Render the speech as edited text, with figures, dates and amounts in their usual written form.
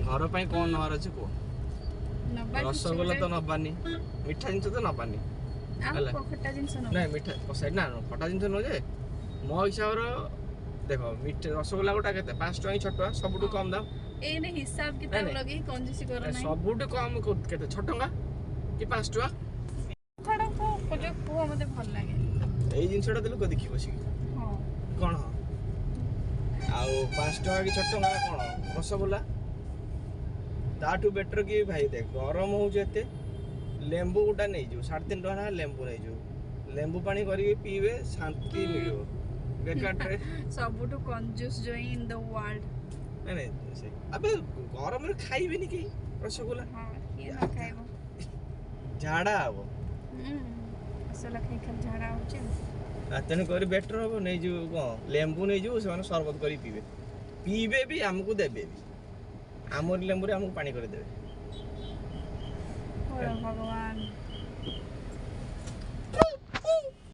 ଘର ପାଇଁ କଣ ନେବାର ଅଛି କୁହ? ନବା କିଛି ରସଗୋଲା ତ ଗୋଟେ ନବାନି, ମିଠା ଜିନିଷ ତ ନବାନି। ଆଉ ହେଲା। ଖଟା ଜିନିଷ ନବା। ନାଇଁ, ମିଠା ସାଇଡ୍ ନା, ଖଟା ଜିନିଷ ନୁହଁ ଯେ, ମୋ ହିସାବର ଦେଖ, ମିଠା ରସଗୋଲା ଗୋଟା କେତେ? 5 ଟଙ୍କା କି 6 ଟଙ୍କା ସବୁଠୁ କମ ଦାମ। ଏଇନେ ହିସାବ କିତାବ ନାଇଁ। ଲଗେଇ କଞ୍ଜୁସି କର ନାହିଁ। ସବୁଠୁ କମ କେତେ? 6 ଟଙ୍କା କି 5 ଟଙ୍କା। କଥାଟାକୁ ଯୋଉ କୁହ, ମତେ ଭଲ ଲାଗେ। ଏଇ ଜିନିଷଟା ତ ଲୋକ ଦେଖିବ ବସିକି। ହଁ। କଣ? ହଁ, ଆଉ 5 ଟଙ୍କା କି 6 ଟଙ୍କା କଣ ରସଗୋଲା? ତାଠୁ ବେଟର କି ଭାଇ ଦେଖ, ଗରମ ହଉଛି ଏତେ, ଲେମ୍ବୁ ଗୋଟା ନେଇଯିବୁ, 3.5 ଟଙ୍କା ଲେଖା ଲେମ୍ବୁ ନେଇଯିବୁ, ଲେମ୍ବୁ ପାଣି କରିକି ପିଇବେ, ଶାନ୍ତି ମିଳିବ। ବେକାରଟାରେ ସବୁଠୁ କଞ୍ଜୁସ ଜୋଇଁ ଇନ୍ the world. ନାଇଁ ନାଇଁ, ସେ ଆବେ ଗରମରେ ଖାଇବେନି କେହି ରସଗୋଲା। ହଁ, କିଏ ନ ଖାଇବ? ଝାଡ଼ା ହବ। ରସଗୋଲା ଖାଇ ଖାଲି ଝାଡ଼ା ହଉଛି ଆଉ। ତେଣୁ କରି ବେଟର ହବ ନେଇଯିବୁ କଣ, ଲେମ୍ବୁ ନେଇଯିବୁ, ସେମାନେ ସରବତ କରି ପିଇବେ, ପିଇବେ ବି, ଆମକୁ ଦେବେ ବି, ଆମର ଲେମ୍ବୁରେ ଆମକୁ ପାଣି କରିଦେବେ। ଓ ଭଗବାନ।